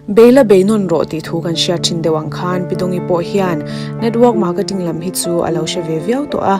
Bei la bei nawn rawh tih thu kan hriat thin deuh ang khan Pi Dawngi pawh hian network marketing lam hi chu a lo hre ve viau tawh a,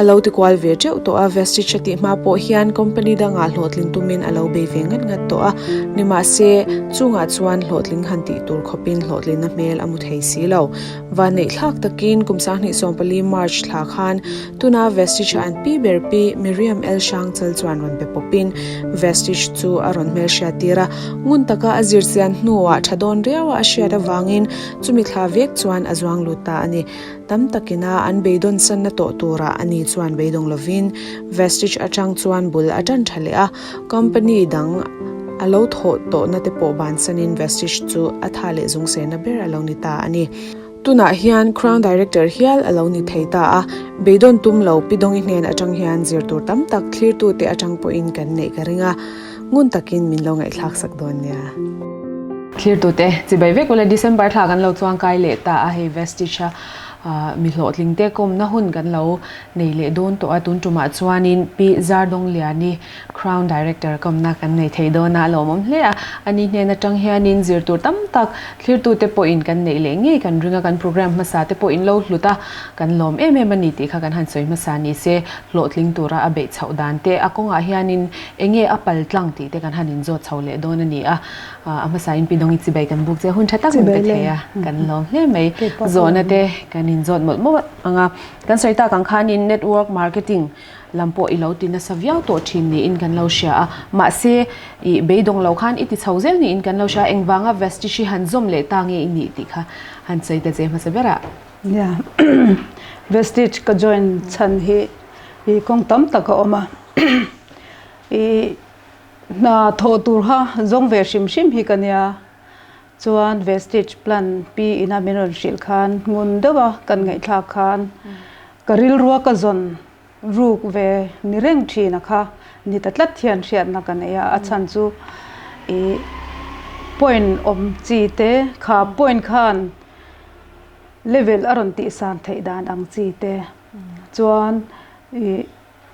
a lo ti kual ve teuh tawh a, Vestige a tih hma pawh hian company dangah hlawhtlin tumin a lo bei ve ngat ngat tawh a, nimahse chungah chuan hlawhtling han tih tur khawpin hlawhtlinna hmel a hmu thei si lo. Vanneih thlak takin kum 2014 March thla khan tuna Vestige-a an pi ber pi Miriam L. Hrangchal chuan rawn be pawpin Vestige chu a rawn hmelhriat tir a, ngun taka a zir chian hnuah tha dawn riaua a hriat avangin chumi thla vek chuan a zuang lut ta a ni. Tam takina an beidawn sanna tawh turah ani chuan beidawng lovin Vestige atang chuan bul a tan tha leh a, company dang a lo thawh tawhna te pawh bansanin Vestige chu a tha leh zungserna ber a lo ni ta a ni. Tunah hian Crown Director hial a lo ni thei ta a, beidawn tum lo Pi Dawngi hnen atang hian zir tur tam tak thlirtute atang pawhin kan neih ka ring a, ngun takin min lo ngaihthlak sak dawn nia. Thlirtute, chibai vek ula December thla kan lo chuangkai leh ta a, hei Vestige a mi hlawhtlingte kawmna hun kan lo nei leh dawn tawh a, tun tumah chuanin Pi Zardawngliani Crown Director kawmna kan nei thei dawn a, a lawmawm hle a. Ani hnen atang hianin zir tur tam tak thlirtute pawhin kan neih leh ngei kan ring a, kan program hmasa te pawhin lo hlut a, kan lawm em em a ni tih kha kan han sawi hmasa ni se, hlawhtling tura a beih chhoh dan te, a kawngah hianin eng nge a pal tlang tih te kan han inzawt chho leh dawn a ni a. A hmasa in Pi Dawngi chibai kan buk che, hun tha tak min pe thei a, kan lawm hle mai. Zawhna te kan inzawt mawlh mawlh ang a. Kan sawi tak ang khanin network marketing lam pawh i lo ti nasa viau tawh thin niin kan lo hria a, mahse i beidawng lo khan i ti chho zel niin kan lo hria a, engvanga Vestige hi han zawm leh ta nge i nih tih kha han sawi ta che hmasa berah. Nia, Vestige ka join chhan hi i kawng tam tak a awm a, i hna thawh tur kha zawng ve hrim hrim hi ka nia. Chuan Vestige plan pi ina min rawn hrilh khan ngun deuh a kan ngaihthlak khan ka rilrua ka zawn ruk ve ni reng thin a kha ni ta tlat hian hriatna ka nei a, a chhan chu ih point awm chi te kha point khan level a rawn tihsan theih dan ang chi te chuan ih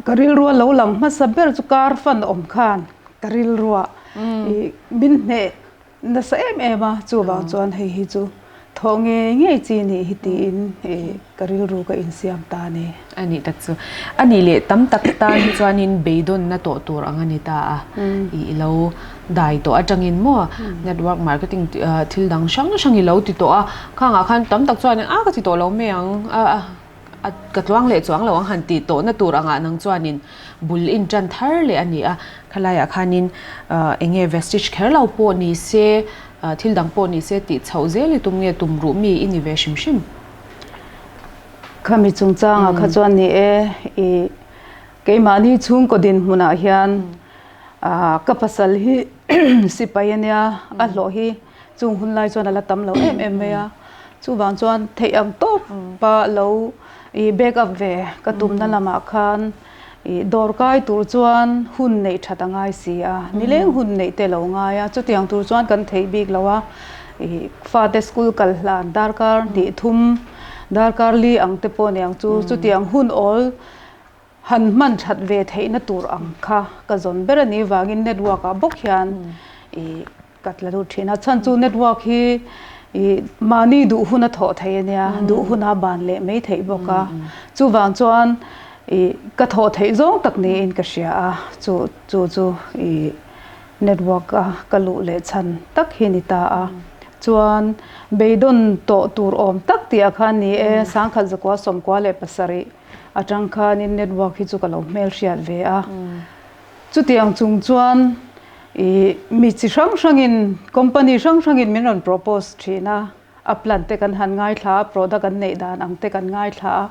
Ka rilrua lo lang hmasa ber chu kar fan awm khan ka rilrua i min hneh nasa em em a, chuvang chuan hei hi chu thawh ngei ngei chi nih hi tiin i ka rilru ka insiam ta a ni. A nih tak chu. A nih leh tam tak tan hi chuanin beidawnna tawh tur ang a ni ta a, i lo dai tawh atangin maw network marketing thil dang hrang hrang i lo ti tawh a, khangah khan tam tak chuanin a ka ti tawh lo mai ang a. A ka tluang leh chuang lo ang han tih tawhna tur angah nang chuanin bul in tan thar leh a ni a, khalaiah khanin eng nge vestige kher lo pawh ni se, thil dang pawh ni se tih chhoh zel i tum nge tum ruh mi i ni ve hrim hrim? Khami chungchangah kha chuan ni e, i keimahni chhungkaw dinhmunah hian ka pasal hi sipai a nia, a hlawh hi Chung hun lai chuan a la tam lo em em mai a, chuvang chuan theih ang tawp pa lo i back up ve ka tumna lamah khan i dawr kai tur chuan hun neih that a ngai si a, nileng hun neih te lo ngai a, chutiang tur chuan kan theih bik lo a, i fate school kal hlan darkar hnih thum darkar li ang te pawh niang chu chutiang hun awl Han hman that ve theihna tur ang kha ka zawn ber a nih vangin network ah bawk hian i ka tla lut thin a. Chhan chu network hi i mahni duh hun a thawh thei a nia, duh huna ban leh mai theih bawk a. Chuvang chuan i ka thawh theih zawng tak niin ka hria a, chu chu chu i network a ka luh leh chhan tak hi ni ta a. Chuan beidawn tawh tur awm tak tih ah khan ni e, sangkhat zakua sawmkua leh pasarih Atang khanin network hi chu ka lo hmelhriat ve a. Chutiang chung chuan i mi chi hrang hrangin company hrang hrangin min rawn propose thin a, a plan te kan han ngaithla a, product an neih dan ang te kan ngaithla a,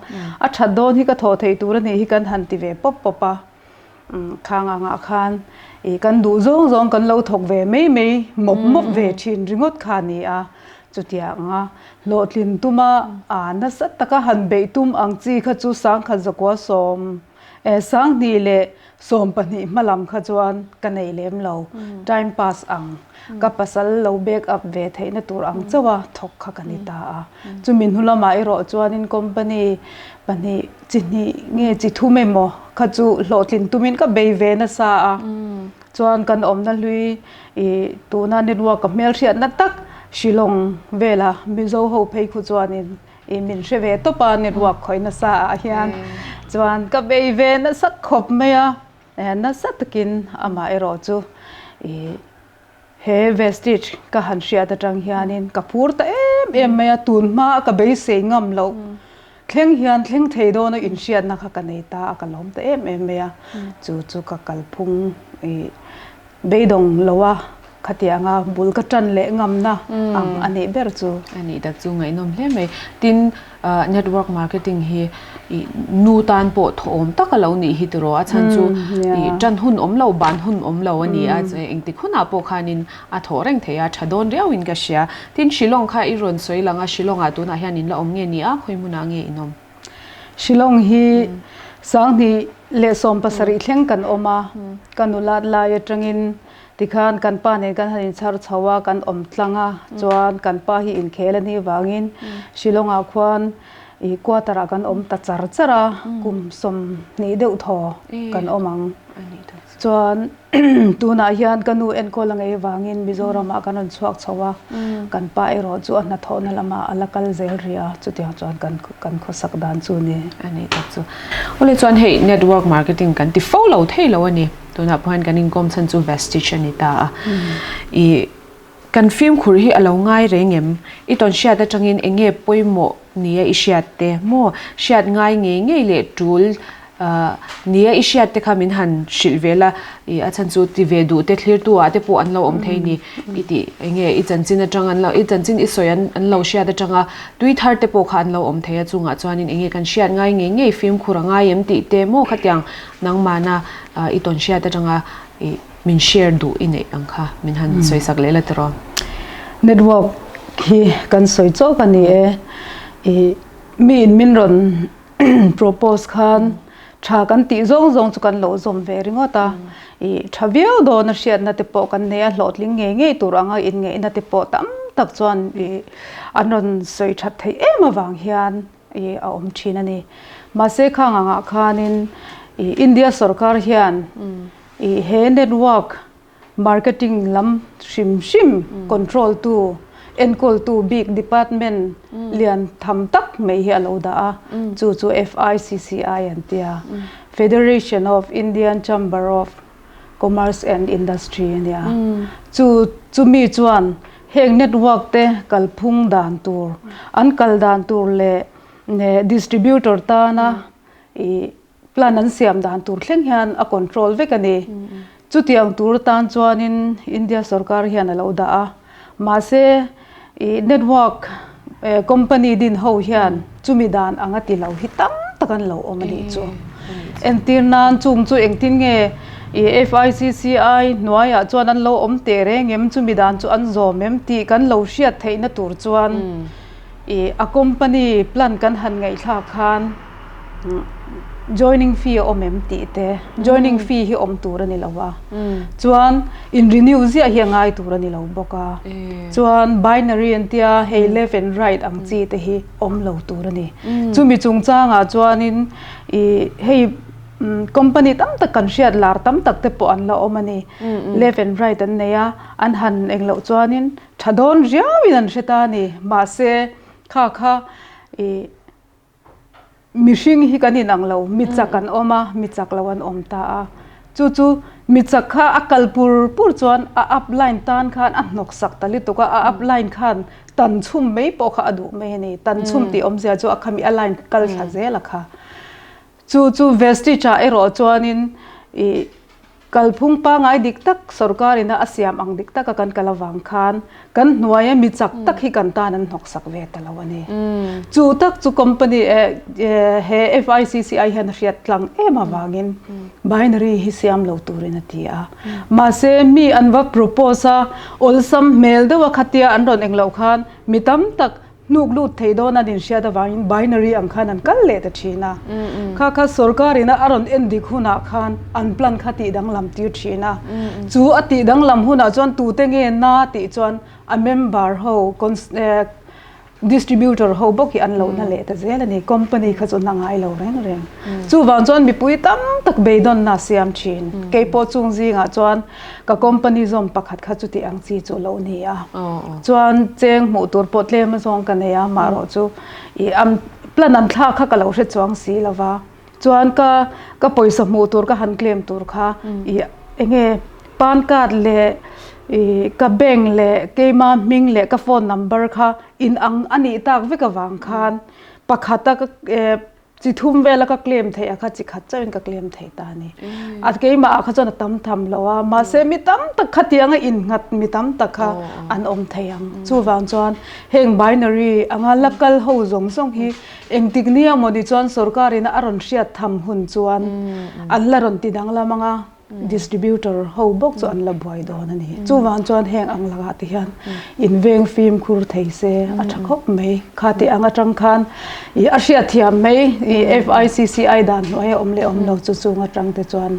a that dawn hi ka thawh theih tur a nih hi kan han ti ve pawp pawp a. Khang angah khan i kan duh zawng zawng kan lo thawk ve mai mai mawp mawp ve thin ringawt kha a ni a. Chutiang a hlawhtlin tuma a nasa taka han beih tum ang chi kha chu sangkhat zakua sawm eh sanghnih leh sawm pahnih hma lam kha chuan ka nei lem lo time pass ang ka pasal lo back up ve theihna tur ang chauh a thawk kha ka ni ta a chumi hnu lamah erawh chuanin company pahnih chi hnih nge chi thum emaw kha chu hlawhtlin tumin ka bei ve nasa a chuan kan awmna hlui ih tuna network ka hmelhriatna tak. Shillong vela Mizo ho phei khu chuanin i min hre ve tawp a network khawih nasa ah hian chuan ka bei ve nasa khawp mai a, nasa takin amah erawh chu i he Vestige ka han hriat atang hianin ka phur ta em em mai a, tun hma a ka beisei ngam loh thleng hian thleng thei dawna inhriatna kha ka nei ta a, ka lawm ta em em mai a, chu chu ka kalphung i Beidawng lo a, khatianga bul ka tan leh ngamna ang a nih ber chu. A nih tak chu ngaihnawm hle mai. Tin, network marketing hi nu tan pawh thawhawm tak a lo nih hi tiraw? A chhan chu tan hun awm lo, ban hun awm lo a ni a, engtik hunah pawh khanin a thawh reng thei a, tha dawn riauin ka hria. Tin, Shillong kha i rawn sawi lang a, Shillong-ah tunah hian in la awm nge ni a, khawi hmunah nge in awm? Shillong hi 2017 thleng kan awm a, ka nulat lai atangin tikhan kan pa nen kan han inchhar chho a, kan awm tlang a, chuan kan pa hi inkhel a nih vangin Shillong ah khuan ih quarter ah kan awm ta char char a, kum 20 deuh thaw kan awm ang. Chuan tunah hian ka nu enkawl a ngei vangin Mizoramah kan rawn chhuak chho a, kan pa erawh chu a hnathawhna lamah a la kal zel rih a, chutiang chuan kan kan khawsak dan chu ni. A nih tak chu. Awle chuan hei network marketing kan ti fo lo thei lo a ni. Tunah pawh hian kan inkawm chhan chu Vestige a ni ta a. I Kan fimkhur hi a lo ngai reng em? I tawn hriat atangin eng nge pawimawh nia i hriat te maw? Hriat ngai ngei ngei leh tul nia i hriat te kha min han hrilh ve la, i a chhan chu ti ve duh te thlirtu ah te pawh an lo awm thei ni. I tih eng nge i chanchin atang an lo i chanchin i sawi an an lo hriat atanga tui thar te pawh kha an lo awm thei a chungah chuanin eng nge kan hriat ngai ngei ngei fimkhur a ngai em tih te maw khatiang nangmahna i tawn hriat atanga i Min share duh i neih ang kha min han sawi sak leh la tiraw? Network hi kan sawi chawk a ni e. I mi in min rawn propose khan tha kan tih zawng zawng chu kan lo zawm ve ringawt a. I tha viau dawn a hriatna te pawh kan nei a, hlawhtling ngei ngei tur anga inngeihna te pawh tam tak chuan i an rawn sawi that theih em avang hian i a awm thin a ni. Mahse khang angah khanin i India sorkar hian I he network marketing lam hrim hrim control tu, enkawl tu bik department lian tham tak mai hi a lo dah a, chu chu FICCI an ti a, Federation of Indian Chamber of Commerce and Industry a nia. Chu chumi chuan heng network te kalphung dan tur, an kal dan tur leh distributor tana i Plan an siam dan tur thleng hian a control vek a ni. Chutiang tur atan chuanin India sorkar hian a lo dah a. Mahse, ih network company din ho hian chumi dan anga ti lo hi tam tak an lo awm a nih chu. Entir nan chung chu engtin nge ih FICCI hnuaiah chuan an lo awm teh reng em, chumi dan chu an zawm em tih kan lo hriat theihna tur chuan ih a company plan kan han ngaihthlak khan, Joining fee a awm em tih te, joining fee hi awm tur a ni lo a, chuan in renew ziah hi a ngai tur a ni lo bawk a, chuan binary an tia hei left and right ang chi te hi awm lo tur a ni. Chumi chungchangah chuanin ih hei company tam tak kan hriat lar tam tak te pawh an la awm a ni, left and right an nei a, an han engloh chuanin tha dawn riauin an hre ta a ni, mahse kha kha ih. Mihring hi kan inang lo, mi chak an awm a, mi chak lo an awm ta a. Chu chu mi chak kha a kal pur pur chuan a up line tan khan a hnawk sak ta lutuk a, a up line khan tan chhum mai pawh kha a duh mai a ni. Tan chhum tih awmzia chu a khami a line kal thla zel a kha. Chu chu Vestige ah erawh chuanin ih Kalphung pangai dik tak sorkar ina a siam ang dik taka kan kal avang khan kan hnuaia mi chak tak hi kan tan an hnawksak ve ta lo a ni. Chu tak chu company he FICCI hian a hriat tlang em avangin binary hi siam lo turin a ti a. Mahse mi an va propose a, awlsam hmel deuha khatia an rawn engloh khan mi tam tak Hnuk lut thei dawn an inhriat avangin binary ang khan an kal leh ta thin a. Kha kha sorkar ina a rawn en dik hunah khan an plan kha tih danglam tir thin a. Chu a tih danglam hunah chuan tute nge na tih chuan a member ho distributor ho bawk hi an lo na leh ta zel a ni. Company kha chu na ngai lo reng reng. Chuvang chuan mipui tam tak. tak beidawnna a siam thin. Kei pawh chung zingah chuan ka company zawm pakhat kha chuti ang chi chu lo ni a. Chuan cheng hmuh tur pawh tlem azawng ka nei a, marawh chu ih an plan an thlak kha ka lo hre chuang si lo va. Chuan ka ka pawisa hmuh tur ka han claim tur kha ih enge pan card leh ih ka bank leh keima hming leh ka phone number kha inang a nih tak vek avang khan pakhata ka eh chi thum vela ka claim theih a kha chi khat chauhin ka claim thei ta a ni. A keimah ah kha chuan a tam tham lo a mahse mi tam tak khatianga innghat mi tam tak kha an awm thei ang. Chuvang chuan heng binary anga la kal ho zawng zawng hi Engtik nia mawni chuan sorkar in a rawn hriat tham hun chuan an la rawn ti danglam anga distributor ho bawk chu an la buai dawn a ni. Chuvang chuan heng ang lakah te hian in veng fimkhur thei se a tha khawp mai. Kha tih ang atang khan ih a hriat thiam mai ih FICCI dan hnuai a awm leh awm lo chu chung atang te chuan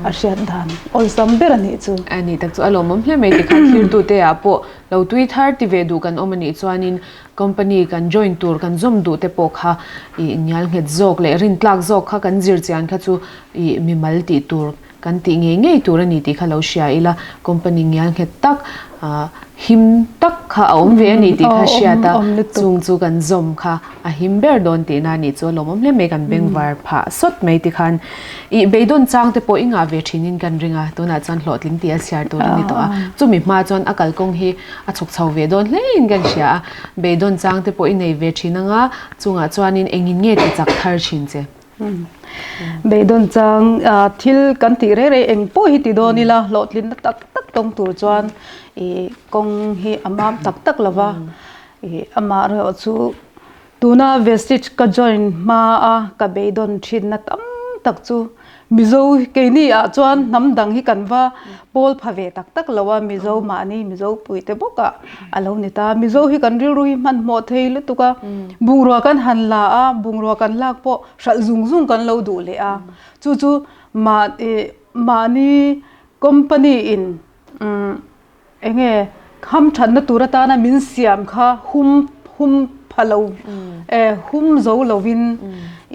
a hriat dan awlsam ber a nih chu. A ni tak chu a lawmawm hle mai tikhan thirtute ah pawh lo tui thar ti ve duh kan awm a nih chuanin Company kan join tur kan zawm duh te pawh kha ih ngial nghet zawk leh rintlak zawk kha kan zir chian kha chu ih mimal tih tur kan tih ngei ngei tur a ni tih kha lo hria ila, company ngial nghet tak ah him tak kha a awm ve a ni tih kha hriat a, chung chu kan zawm kha a him ber dawn tihna a nih chu a lawmawm hle mai kan bengvar phah sawt mai tikhan ih beidawn chang te pawh i ngah ve thinin kan ring a, tunah chuan hlawhtling tih a chhiar tur a ni tawh a, chumi hma chuan a kalkawng hi A chhuk chho ve dawn hlein kan hria a, beidawn chang te pawh i nei ve thin anga, chungah chuanin engin nge ti chak thar thin che? Beidawn chang thil kan tih rei rei eng pawh hi ti dawn ila, hlawhtlinna tak tak tawng tur chuan ih kawng hi a mam tak tak lo va, ih amaherawhchu chu Tuna Vestige ka join hma a ka beidawn thinna tam tak chu Mizo keini ah chuan hnam dang hi kan va pawl pha ve tak tak lo a, Mizo mahni Mizo pui te bawk ah a lo ni ta. Mizo hi kan rilru hi hmanhmawh thei lutuk a, bungrua kan han la a, bungrua kan lak pawh hralh zung zung kan lo duh leh a, chu chu mahni company in umm Enge hamthatna tur atana min siam kha hum hum pha lo eh hum zo lovin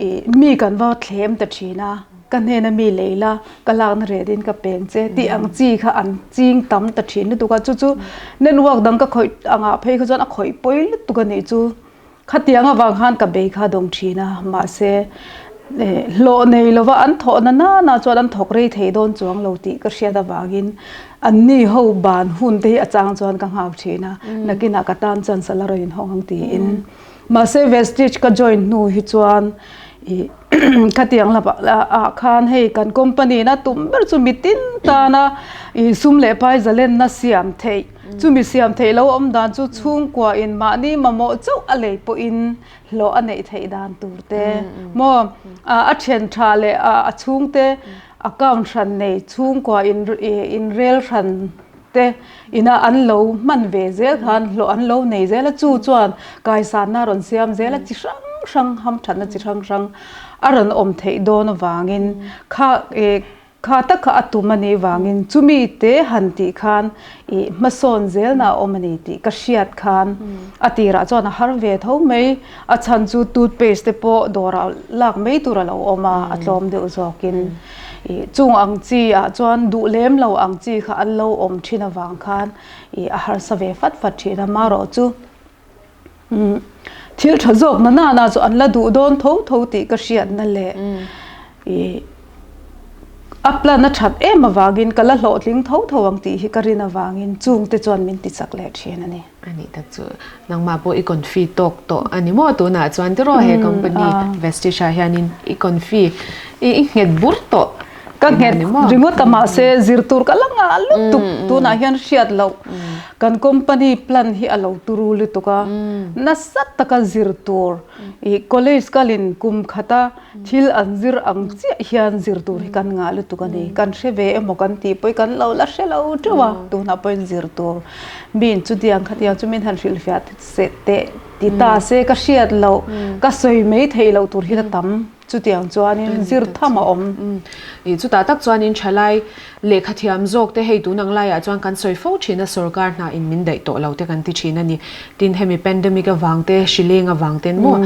ih mi kan va thlem ta thin a, ka hnena mi lei la ka lakna ret in ka peng che tih ang chi kha an ching tam ta thin lutuk a, chu chu network dang ka khawih angah phei kha chuan a khawih pawi lutuk a nih chu. Khatiang avang khan ka bei kha dawng thin a, mahse hlawh nei lova an thawhna nana chuan an thawk rei thei dawn chuang lo tih ka hriat avangin anni ho ban hun te hi a chang chuan ka nghak thin a, nakinah ka tan chuan sala rawn inhawng ang tiin. Mahse Vestige ka join hnu hi chuan ih khatiang lamah ah khan hei kan company in a tum ber chu mitin tana ih sum leh pai zalenna siam theih Chumi siam theih lo awm dan chu chhungkua in mahni mamawh chauh a lei pawhin hlawh a neih theih dan tur te maw a thian tha leh a chhungte account hran nei chhungkua in inrel hran te ina an lo hman ve zel khan hlawh an lo nei zel a chu chuan kaisanna a rawn siam zel a chi hrang hrang hamthatna chi hrang hrang a rawn awm theih dawn avangin kha Kha tak kha a tum a nih vangin chumi te han tih khan ih hmasawn zelna a awm a ni tih ka hriat khan a tirah chuan a har ve tho mai. A chhan chu toothpaste te pawh dawrah lak mai tur a lo awm a, a tlawm deuh zawkin ih chung ang chi ah chuan duh lem lo ang chi kha an lo awm thin avang khan ih a harsa ve fat fat thin a, marawh chu. Thil tha zawk na nana chu an la duh dawn tho tho tih ka hriatna leh ih a plan a that em avangin ka la hlawhtling tho tho ang tih hi ka rin avangin chungte chuan min ti chak leh thin a ni. A nih tak chu nangmah pawh i confi tawk tawh a ni maw tunah chuan tiraw he company Vestige ah hianin i confi i nghet bur tawh. Ka nghet ringawt a mahse zir tur ka la nghah lutuk tunah hian hriat loh kan company plan hi a lo turu lutuk a nasa taka zir tur ih college kalin kum khata thil an zir ang chiah hian zir tur hi kan ngah lutuk a ni kan hre ve emaw kan tih pawh kan lo la hre lo teuh a tunah pawhin zir tur min chutiang khatiang chu min han hrilhfiah teh ti ta se ka hriat loh ka sawi mai theih loh tur hi la tam. Chutiang chuanin zir tham a awm. Chutah tak chuanin thalai lehkha thiam zawk te hei tun ang laiah chuan kan sawi fo thin a, sorkar hna in min daih tawh lo te kan ti thin a ni. Tin, hemi pandemic avang te, hrileng avang ten maw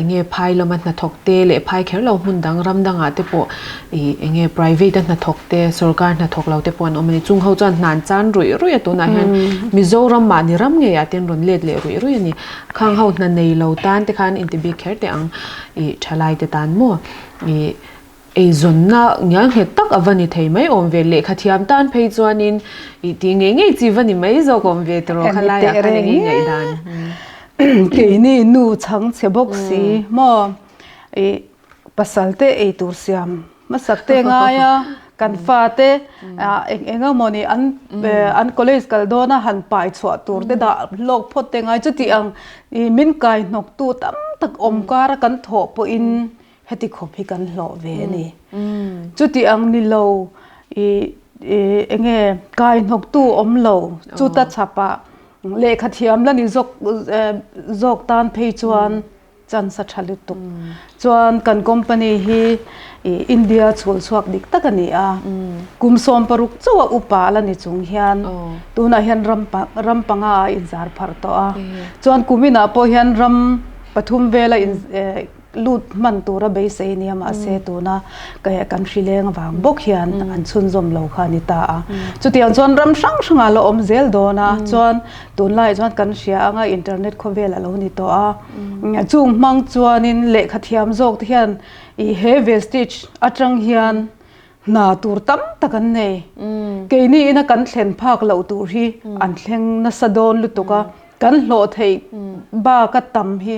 enge phai lama hnathawk te leh phai kher lo hmun dang ram dangah te pawh ih enge private a hnathawk te, sorkar hnathawk lo te pawh an awm a ni. Chung ho chuan hna an chan ruih ruih a tunah hian Mizoram mahni ram ngeiah ten rawn let leh ruih ruih a ni. Khang ho hna nei lo tan te khan inti bik kher teh ang ih thalai te tan maw ih eizawnna ngial nghet tak a va ni thei mai awm ve lehkha thiam tan phei chuanin ih tih ngei ngei chi va ni mai zawk awm ve tiraw kha laiah khan eng nge ngaihdan. Keini nu chhang chhe bawk si maw ih pasal te ei tur siam hmasak te ngai a kan fate eng eng emawni an an college kal dawn a han pai chhuah tur te dah hlawk phawt te ngai chuti ang ih min kai hnawk tu tam tak awm kar a kan thawh pawhin heti khawp hi kan hlawh ve a ni chuti ang ni lo ih ih eng nge kai hnawk tu awm lo chuta chhapah lehkha thiam la ni zawk zawk tan phei chuan. Chance a tha lutuk. Chuan kan company hi India chhul chhuak dik tak a ni a. Kum 16 chauh a upa la ni chung hian tunah hian ram ram panga a inzar pharh tawh a. Chuan kuminah pawh hian ram pathum vela in lut hman tura beisei a nia mahse tuna kan hrileng avang bawk hian an chhunzawm lo kha a ni ta a. Chutiang chuan ram hrang hrangah la awm zel dawn a. Chuan tunlaiah chuan kan hria anga internet khawvel a lo ni tawh a. Chung hmang chuanin lehkha thiam zawk te hian ih he vestige atang hian hna tur tam tak an nei. Keini ina kan thlen phak loh tur hi an thleng nasa dawn lutuk a, kan hlawh theih bak a tam hi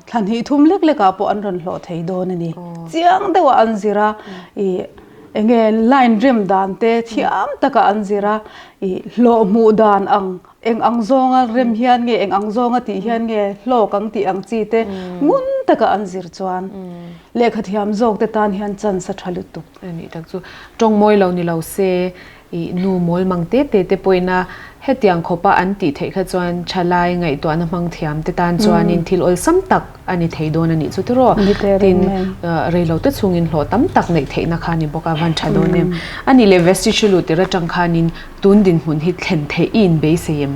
thla hnih thum lek lek ah pawh an rawn hlawh thei dawn a ni. Chiang deuh a an zir a ih enge line rem dan te thiam taka an zir a ih hlawh hmuh dan ang Eng ang zawnga rem hian nge, eng ang zawnga tih hian nge hlawk ang tih ang chi te ngun taka an zir chuan lehkha thiam zawk te tan hian chance a tha lutuk. A nih tak chu tawng mawi lo ni lo se ih nu mawl mang te te te pawhin a hetiang khawpa an tih theih kha chuan thalai ngaihtuahna hmang thiam te tan chuanin thil awlsam tak a ni thei dawn a nih chu tiraw? Tin, reilo te chhungin hlawh tam tak neih theihna kha a ni bawk a, van tha dawn em? A nih leh vestibule lut tir atang khanin tun dinhmun hi thlen theih i inbeisei em?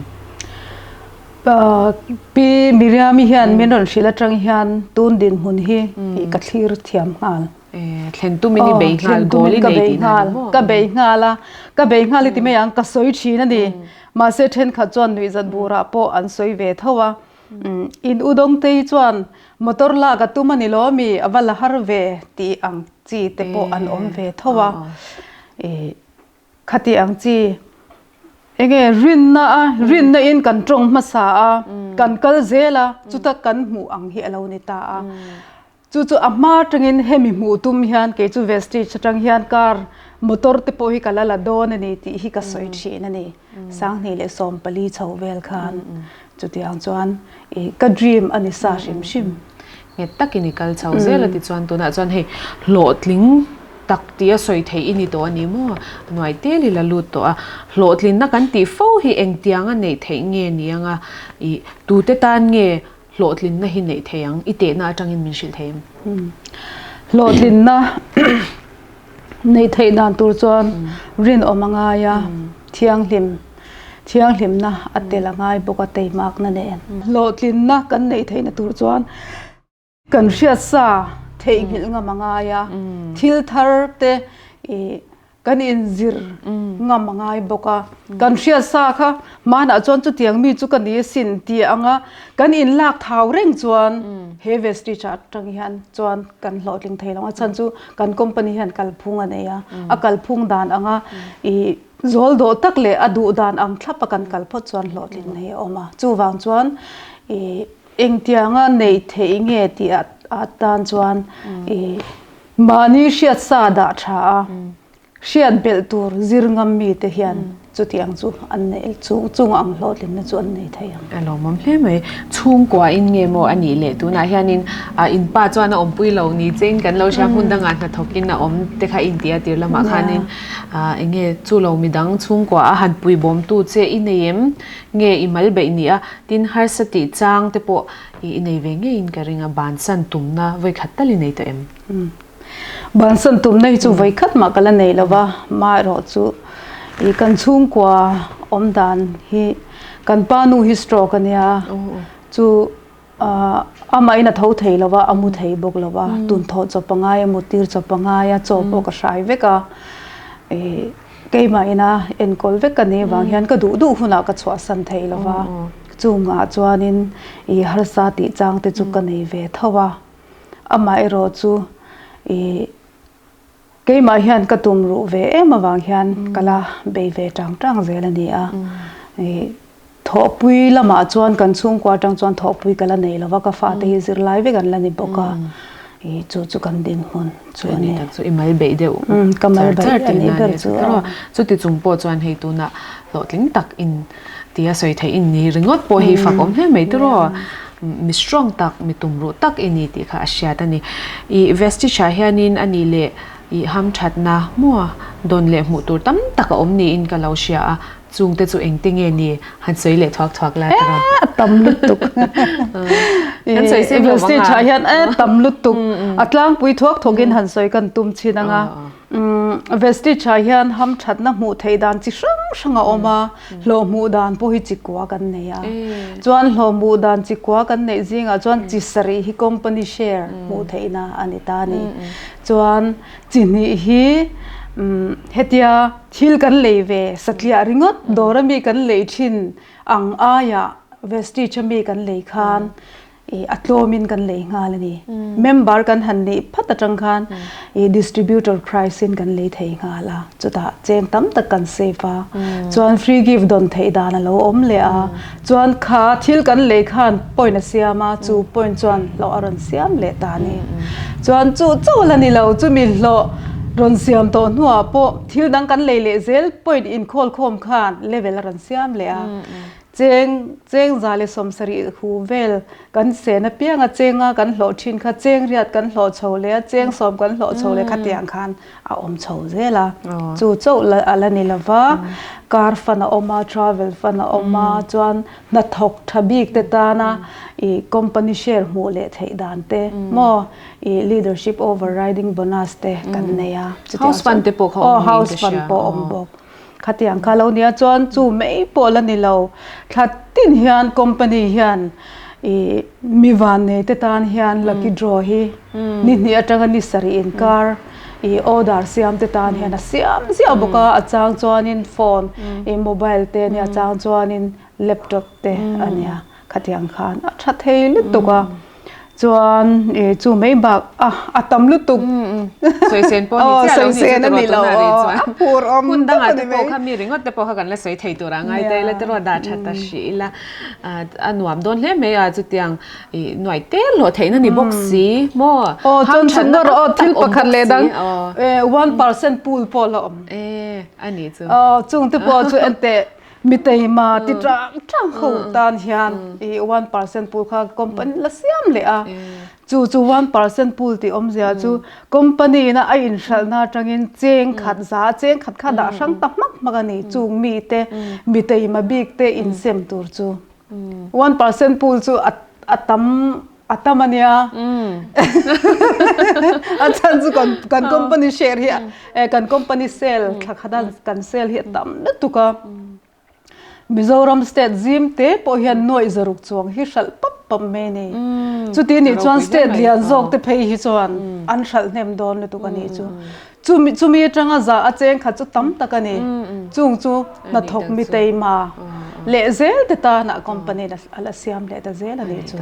Pi Miriam-i hian min rawn hrilh atang hian tun dinhmun hi ka thlir thiam nghal. Thlen tumin i bei nghal, goal i nei tihna a ni maw? Ka bei nghal a, ka bei nghal i ti mai ang, ka sawi thin a ni. Mahse thenkhat chuan nuihzat burah pawh an sawi ve tho a. In u Dawngtei chuan motor lak a tum a ni lo mi a va la har ve tih ang chi te pawh an awm ve tho a. Khati ang chi enge rinna a rinna in kan tawng hmasa a kan kal zel a chuta kan hmuh ang hi a lo ni ta a. Chu chu a hma atangin hemi hmuh tum hian kei chu Vestige atang hian car motor te pawh hi ka la la dawn a ni tih hi ka sawi thin a ni. 2014 chho vel khan chutiang chuan ih ka dream a ni sa hrim hrim. Nghet takin i kal chho zel a tichuan tunah chuan hei hlawhtling tak tih a sawi theih i ni tawh a ni maw? Nuai tel i la lut tawh a, hlawhtlinna kan tih fo hi engtianga neih theih nge ni anga ih tute tan nge Hlawhtlinna hi neih thei ang, i tehna atangin min hrilh thei em? Hlawhtlinna neih theih dan tur chuan rinawm a ngai a, thianghlim, thianghlimna a tel a ngai bawk a teimakna nen. Hlawhtlinna kan neih theihna tur chuan kan hriatsa theihnghilh ngam a ngai a, thil thar te ih Kan inzir ngam a ngai bawk a, kan hriat sa kha hmanah chuan chutiang mi chu ka ni asin tih ang a, kan inlak thau reng chuan he Vestige ah atang hian chuan kan hlawhtling thei lo ang a chhan chu kan company hian kalphung a nei a, a kalphung dan anga ih zawl dawh tak leh a duh dan ang thlap a kan kal phawt chuan hlawhtling hi a awm a, chuvang chuan ih engtianga neih theih nge tih atan chuan ih. Mahni hriat sa dah tha a, hriat belh tur zir ngam mite hian Chutiang chu an nei, chu chung ang hlawhtlinna chu an nei thei ang. A lawmawm hle mai. Chhungkua in nge maw a nih leh tunah hianin in pa chuan a awmpui lo ni chein kan lo hria hmun dangah hnathawkin a awm te kha inti a tir lamah khanin eng nge chu lo midang chhungkua a han puibawmtu che i nei em nge i mal beih ni a tin harsa tih chang te pawh i nei ve ngeiin ka ring a bansan tumna vawikhat tal i nei tawh em? Bansan tumna hi chu vawikhat mah ka la nei lo va, amaherawh chu ih kan chhungkua awm dan hi kan pa nu hi stroke a nia chu ah amahin a tho thei lo va, a mu thei bawk lo va, tun thawh chawp a ngai a, muttir chawp a ngai a, chaw pawh ka hrai vek a ih keimah ina enkawl vek ka nih avang hian ka duh duh hunah ka chhuahsan thei lo va, chungah chuanin ih harsa tih chang te chu ka nei ve tho a. Amaherawh chu ih keimah hian ka tum ruh ve em avang hian ka la bei ve tang tang zel a ni a. Ih thawhpui lamah chuan kan chhungkua atang chuan thawhpui ka la nei lo va, ka fate hi zirlai vek an la ni bawk a. Ih chu chu kan dinhmun chu a ni. Tak chu i mal beih deuh char char tihna a ni a. Chuti chung pawh chuan hei tunah hlawhtling tak in Tia sawi theih in ni ringawt pawh hi fak awm hle mai tiraw. Mi strong tak, mi tumruh tak i ni tih kha a hriat a ni. I Vestige ah hianin a nih leh i hamthatna maw dawn leh hmuh tur tam tak a awm niin ka lo hria a, chungte chu engte nge ni han sawi leh thuak thuak la tiraw. A tam lutuk. Kan sawi seng lo vang a. Vestige ah hian a tam lutuk. A tlangpui thuak thuakin han sawi kan tum chin ang a. Vestige ah hian hamthatna hmuh theih dan chi hrang hrang a awm a, hlawh hmuh dan pawh hi chi kua kan nei a. Chuan hlawh hmuh dan chi kua kan neih zingah chuan chi sarih hi company share hmuh theihna a ni ta a ni. Chuan chi hnih hi hetia thil kan lei ve satliah ringawt dawr ami kan lei thin ang aiah Vestige ami kan lei khan ih a tlawmin kan lei nghal a ni. Member kan han nih phat atang khan ih distributor price in kan lei thei nghal a, chutah cheng tam tak kan save a, chuan free gift dawn theih dan a lo awm leh a, chuan kha thil kan lei khan point a siam a, chu point chuan hlawh a rawn siam leh ta a ni. Chuan chu chauh la ni lo, chumi hlawh rawn siam tawh hnuah pawh thil dang kan lei leh zel point inkhawl khawm khan level a rawn siam leh a. Cheng, cheng 170 hu vel kan sen apianga chenga kan hlawh thin kha cheng riat kan hlawh chho leh a, cheng sawm kan hlawh chho leh khatiang khan a awm chho zel a. Chu chauh la a la ni lo va, car fund a awm a, travel fund a awm a, chuan hnathawk tha bik te tana ih company share hmuh leh theih dan te maw ih leadership overriding bonus te kan nei a. House fund te pawh kha awm niin ka hria. Aw house fund pawh a awm bawk. Khatiang kha lo nia chuan chu mai pawh la ni lo. Thla tin hian company hian ih mi vannei te tan hian lucky draw hi ni hnih atanga ni sarih inkar ih order siam te tan hian a siam ziah bawk a, a chang chuanin phone ih mobile te ania a chang chuanin laptop te ania khatiang khan a tha thei lutuk a. Chuan e chu mai bak a a tam lutuk. Sawi sen pawh ni chiah lo ni chu a ni lo a phur awm hun dangah te pawh kha mi ringawt te pawh kha kan la sawi thei tur a ngai ta ila tiraw dah that ta hrih ila a nuam dawn hle mai a chutiang i nuai te hlawh theihna ni bawk si maw aw chuan chhun rawh aw thil pakhat leh dang 1% pool pawh la awm e a ni chu aw chung te pawh chu enteh Mi teima ti tang tang ho tan hian i 1% pool kha company la siam leh a. Chu chu 1% pool tih awmzia chu company ina a inhralhna atangin cheng khat za cheng khat kha dah hrang ta hmak hmak a ni. Chung mite mi teima bik te insem tur chu 1% pool chu a tam A tam a nia. A chhan chu kan kan company share hi eh kan company sale thla khat a kan sale hi a tam lutuk a. Mizoram state zim te pawh hian nuaih zaruk chuang hi hralh pap pap mai a ni. Chuti nih chuan state lian zawk te phei hi chuan an hralh hnem dawn lutuk a nih chu. Chumi chumi atanga za a cheng khat chu tam tak a ni. Chung chu hnathawk mi teima. leh zel te tana company a la siam leh ta zel a nih chu.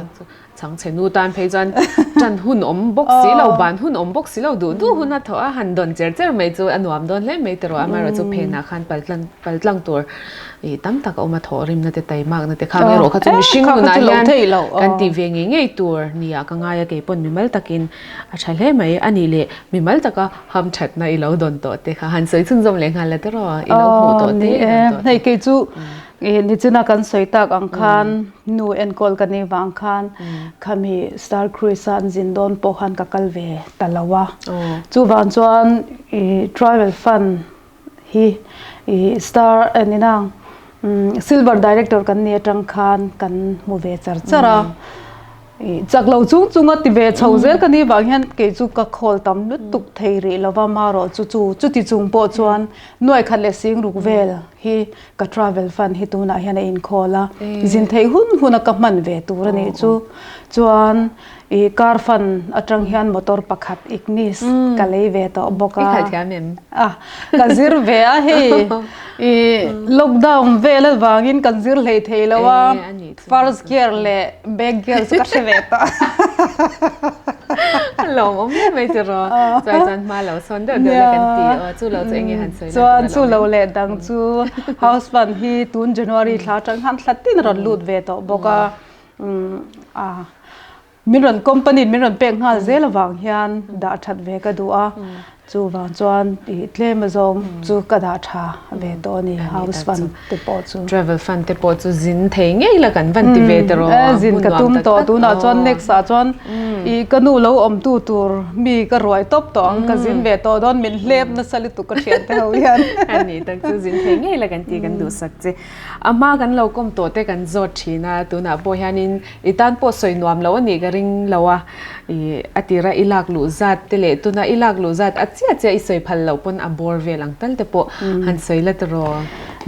Chhangchhe nu tan phei chuan tan hun awm bawk si lo, ban hun awm bawk si lo, duh duh hun a thawh a, han dawn cher cher mai chu a nuam dawn hle mai tiraw. Amaherawhchu phenah khan paltlang paltlang tur ih tam tak a awm a, thawh rimna te taimakna te khang erawh kha chu mihring nunah hian kan tih ve ngei ngei tur nia ka ngai a, kei pawn mimal takin a tha hle mai. A nih leh mimal taka hamthatna i lo dawn tawh te kha han sawi chhunzawm leh nghal la tiraw, i lo hmuh tawh te i dawn tawh te. Hei kei chu Ih nichina kan sawi tak ang khan nu enkawl ka nih vang khan khami Star Cruise a an zin dawn pawh khan ka kal ve ta lo a. Chuvang chuan ih Travel Fund hi ih Star en ina Silver Director kan nih atang khan kan hmu ve char char a. Ih chak lo chung chunga ti ve chho zel ka nih vang hian kei chu ka khawl tam lutuk thei rih lo va marawh chu chu chuti chung pawh chuan nuai khat leh sing ruk vel hi Ka travel fund hi tunah hian a inkhawl a, zin theih hun hun a ka hman ve tur a nih chu. Chuan i car fund atang hian motor pakhat Ignis ka lei ve tawh bawk a. I khalh thiam em? A, ka zir ve a hei. I lockdown vel avangin kan zir hlei thei lo a, first gear leh back gear chu ka hre ve tawh. A lawmawm hle mai chu rawh. Chuai chuan hma lo sawn deuh deuh la kan ti aw. Chu lo chu eng nge han sawi la Chuan chu lo leh dang chu house fund hi tun January thla atang khan thla tin a rawn lut ve tawh bawk a. A min rawn company in min rawn pek nghal zel avang hian dah that ve ka duh a. Chuvang chuan ih tlem azawng chu ka dah tha ve tawh a ni house fund te pawh chu. Travel fund te pawh chu zin thei ngei la kan van ti ve ta rawh a. Zin ka tum tawh tunah chuan next ah chuan ih ka nu lo awm tu tur mi ka ruai tawp tawh ang ka zin ve tawh dawn min hlep nasa lutuk ka thian te ho hian. A ni tak chu zin thei ngei la kan ti kan duhsak che. A hma kan lo kawm tawh te kan zawt thin a tunah pawh hianin I tan pawh sawi nuam lo a nih ka ring lo a, i a tira i lak luh zat te leh tuna i lak luh zat a chiah chiah i sawi phal loh pawn a bawr vel ang tal te pawh han sawi la tiraw.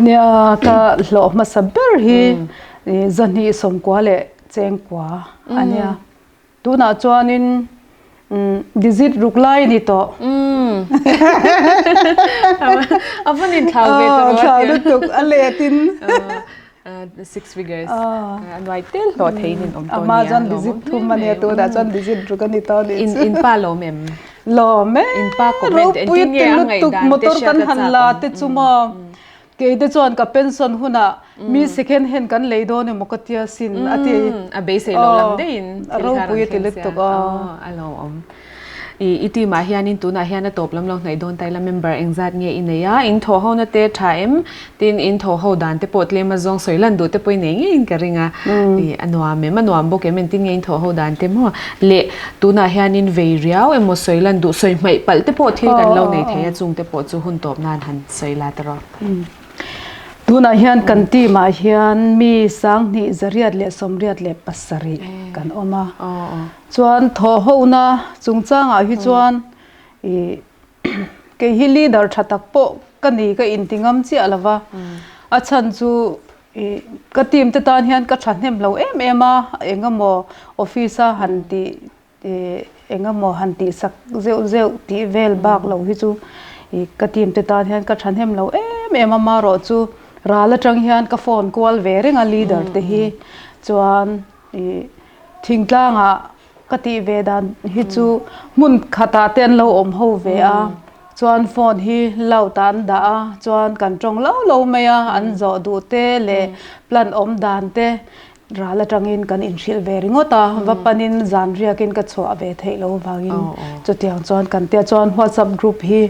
Nia ka hlawh hmasa ber hi zahnih sawmkua leh chengkua a nia. Tunah chuanin Digit ruk lai a ni tawh. A van in thlau ve tawh. Thlau lutuk a let in. Six figures. A nuai tel hlawh thei in awm tawh nia. Ama chuan digit thum a nia tunah chuan digit ruk a ni tawh anih chu. In pa lawm em? Lawm e. In pa comment engtin nge a ngaihdan te motor kan han la te chu maw. Kei te chuan ka pension hunah mi second hand kan lei dawn emaw ka tia sin a ti. A beisei lo lam deihin thil kha rawn thleng sia. A lawmawm. I i team ah hianin tunah hian a tawp lam lo hnaih dawn ta ila member engzat nge i nei a, in thawh ho na te tha em? Tin in thawh ho dan te pawh tlem a zawng sawi lan duh te pawh i nei ngeiin ka ring a. I a nuam em? A nuam bawk em? Engtin nge in thawh ho dan te maw? Leh tunah hianin vei riau emaw sawi lan duh sawi hmaih palh te pawh thil kan lo nei thei a chung te pawh chu hun tawp nan han Sawi la ta rawh. Tunah hian kan team ah hian mi sanghnih zariat leh sawmriat leh pasarih kan awm a. Chuan thawhhona chungchangah hi chuan ih kei hi leader tha tak pawh ka ni ka inti ngam chiah lo va. A chhan chu ih ka team te tan hian ka thahnem lo em em a, eng emaw office a han tih Ih eng emaw han tih sak zeuh zeuh tih vel bak lo hi chu ih ka team te tan hian ka thahnem lo em em a marawh chu ral atang hian ka phone kual ve reng a leader te hi chuan ih thingtlangah ka tih ve dan hi chu hmun khatah te an lo awm ho ve a chuan phone hi loud ah an dah a chuan kan tawng lo lo mai a an zawh duh te leh plan awm dan te. Ral atangin kan inhrilh ve ringawt a, va panin zan riakin ka chhuah ve theih loh avangin chutiang chuan kan tia chuan WhatsApp group hi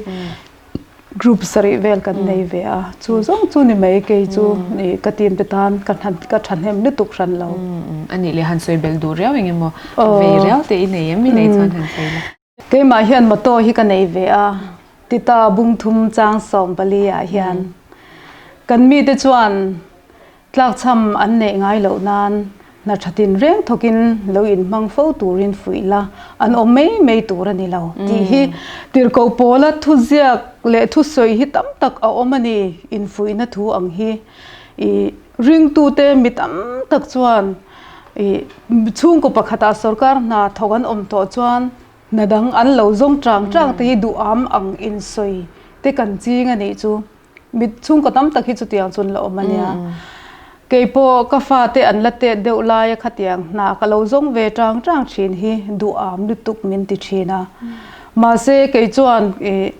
group sarih vel kan nei ve a, chu zawng chu ni mai kei chu ka team te tan ka ka thahnem lutuk hran lo. A nih leh han sawi belh duh riau eng emaw vei riau te i nei em i nei chuan han sawi la. Keimah hian motor hi ka nei ve a, Tita Bungthum chang 14 ah hian kan mite chuan tlakchham an neih ngai loh nan hna tha tin reng thawkin lo inhmang fo turin fuih la an awm mai mai tur a ni lo tih hi tirhkoh pawla thuziak leh thusawi hi tam tak a awm a ni infuihna thu ang hi ih ringtute mi tam tak chuan Ih, chhungkaw pakhatah sorkar hna thawk an awm tawh chuan hna dang an lo zawng chang chang te hi duham ang insawi te kan ching a nih chu. Mi chhungkaw tam tak hi chutiang chu an la awm a nia. Keipawh ka fate an la tet deuh laia khatiang hna ka lo zawng ve tang tang thin hi duham lutuk min ti thin a. Mahse kei chuan ih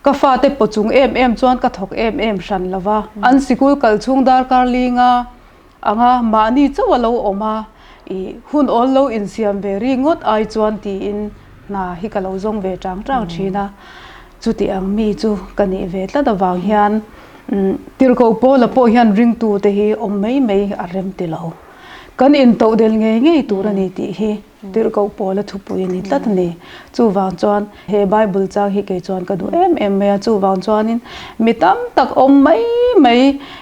ka fate paw chung em em chuan ka thawk em em hran lo va, an sikul kal chhung darkar linga anga mahni chauh a lo awm a, ih hun awl lo insiam ve ri ngawt ai chuan tiin hna hi ka lo zawng ve tang tang thin a. Chuti ang mi chu ka nih ve tlat avang hian Tirhkoh Paula pawh hian ringtute hi awm mai mai a rem ti lo. Kan intohdel ngei ngei tur a ni tih hi Tirhkoh Paula thupui a ni tlat a ni. Chuvang chuan he Bible chang hi kei chuan ka duh em em mai a, chuvang chuanin mi tam tak awm mai mai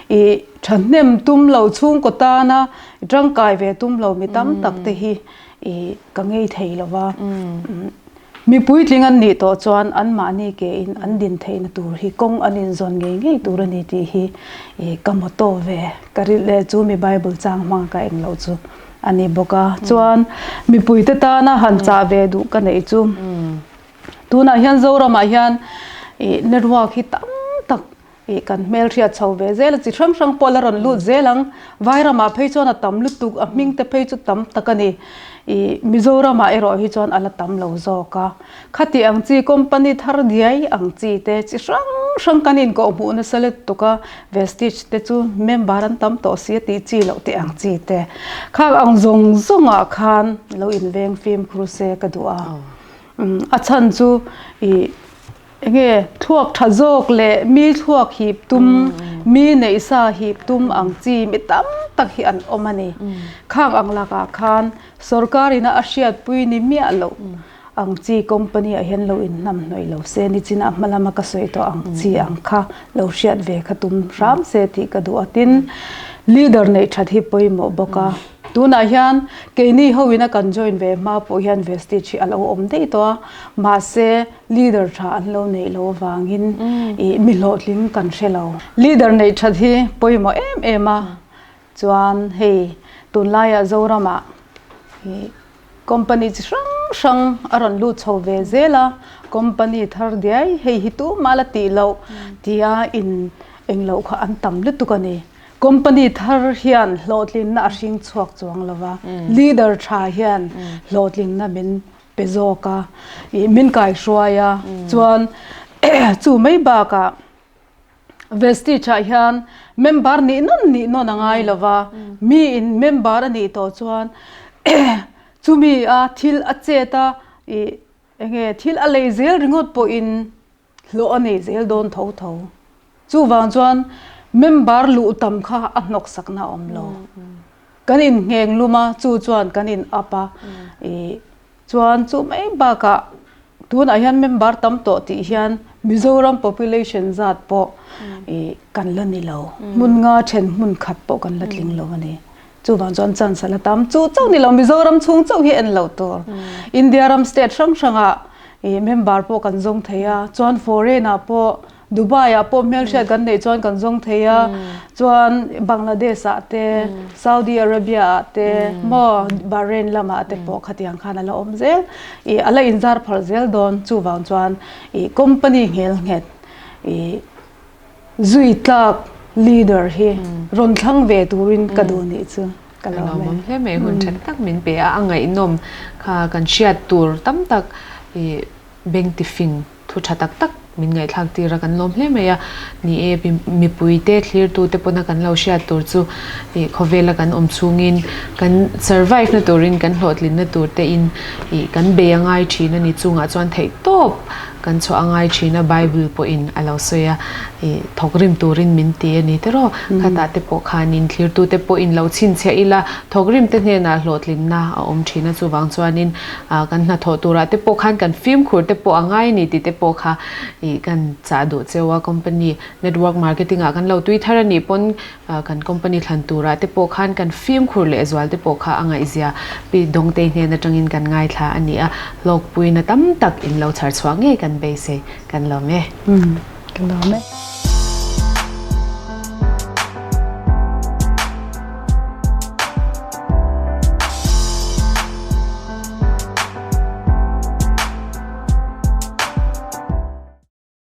ih thahnem tum lo chhungkaw tana tangkai ve tum lo mi tam tak te hi ih ka ngei thei lo va. Mi puitling an nih tawh chuan anmahni kein an din theihna tur hi kawng an inzawn ngei ngei tur a ni tih hi ka motto ve ka rilh leh chu mi Bible chang hmang ka eng loh chu a ni bawk a. Chuan mipuite tana han chah ve duh ka neih chu tunah hian Zoramah hian network hi tam tak Ih kan hmelhriat chho ve zel a, chi hrang hrang pawh la rawn lut zel ang. Vairamah phei chuan a tam lutuk, a hming te phei chu tam tak a ni. Ih Mizoramah erawh hi chuan a la tam lo zawk a. Khati ang chi company thar diai ang chi te chi hrang hrang kan inkawh hmuh nasa lutuk a, Vestige te chu member an tam tawh si a tih chi loh te ang chi te. Khak ang zawng zawngah khan lo inveng fimkhur se ka duh a. A chhan chu ih. Enge thluak tha zawk leh mi thluak hip tum, mi neih sa hip tum ang chi mi tam tak hi an awm a ni. Khang ang lakah khan sorkar ina a hriatpui ni miah loh ang chi company ah hian lo inhnam hnawih lo se, nichin a hma lama ka sawi tawh ang chi ang kha lo hriat ve kha tum hram se tih ka duh a. Tin, leader neih that hi pawimawh bawk a. Tunah hian keini ho ina kan join ve hma pawh hian Vestige hi a lo awm daih tawh a, mahse, Leader tha an lo neih loh avangin ih mi hlawhtling kan hre lo. Leader neih that hi pawimawh em em a, chuan hei tunlaiah Zoramah ih company chi hrang hrang a rawn lut chho ve zel a, company thar diai hei hi tumah la tih loh tia in engloh kha an tam lutuk a ni. Company thar hian hlawhtlinna a hring chhuak chuang lo va, leader tha hian hlawhtlinna min pe zawk a, ih min kai hruai a, chuan chu mai bakah Vestige ah hian member nih nawn nih nawn a ngai lo va, mi in member a nih tawh chuan chumi a thil a chet a ih eng nge thil a lei zel ringawt pawhin hlawh a nei zel dawn tho tho. Chuvang chuan member luh tam kha a hnawksakna a awm lo. Kan inngheng lum a, chu chuan kan in up a, ih chuan chu mai bakah tunah hian member tam tawh tih hian Mizoram population zat pawh ih kan la ni lo. Hmun nga then hmun khat pawh kan la tling lo a ni. Chuvang chuan chance a la tam. Chu chauh ni lo Mizoram chhung chauh hi en lo tur. India ram state hrang hrangah ih member pawh kan zawng thei a, chuan foreign ah pawh Dubai ah pawh hmelhriat kan neih chuan kan zawng thei a, chuan Bangladesh ah te, Saudi Arabia ah te, maw Bahrain lamah te pawh khatiang khan a la awm zel. Ih a la inzar phar zel dawn. Chuvang chuan ih company nghel nghet ih zui tlak leader hi rawn thlang ve turin ka duh nih chu ka lo awm e. Hle mai hun tha tak min pe a, a ngaihnawm kha kan hriat tur tam tak ih beng tifing thu tha tak tak min ngaihthlak tir a kan lawm hle mai a. Ni e, mipui te thlir tu te pawna kan lo hriat tur chu ih khawvel a kan awm chhungin kan survive na turin kan hlawhtlin na tur te in ih kan bei a ngai thin a ni chungah chuan theih tawp kan chhuah a ngai thin a Bible pawhin a lo sawi a ih thawk rim turin min ti a ni tiraw khatah te pawh khanin thlir tu te pawhin lo chhinchhiah ila thawk rim te hnenah hlawhtlin na a awm thin a chuvang chuanin Ah kan hnathawh turah te pawh khan kan fimkhur te pawh a ngai a ni tih te pawh kha ih kan chah duh cheu a, company network marketing ah kan lo tui thar a nih pawn kan company thlan turah te pawh khan kan fimkhur leh zual te pawh kha a ngaihzia Pi Dawngtei hnen atangin kan ngaithla a ni a, hlawkpuina tam tak in lo chhar chhuah ngei kan beisei kan lawm e. Kan lawm e.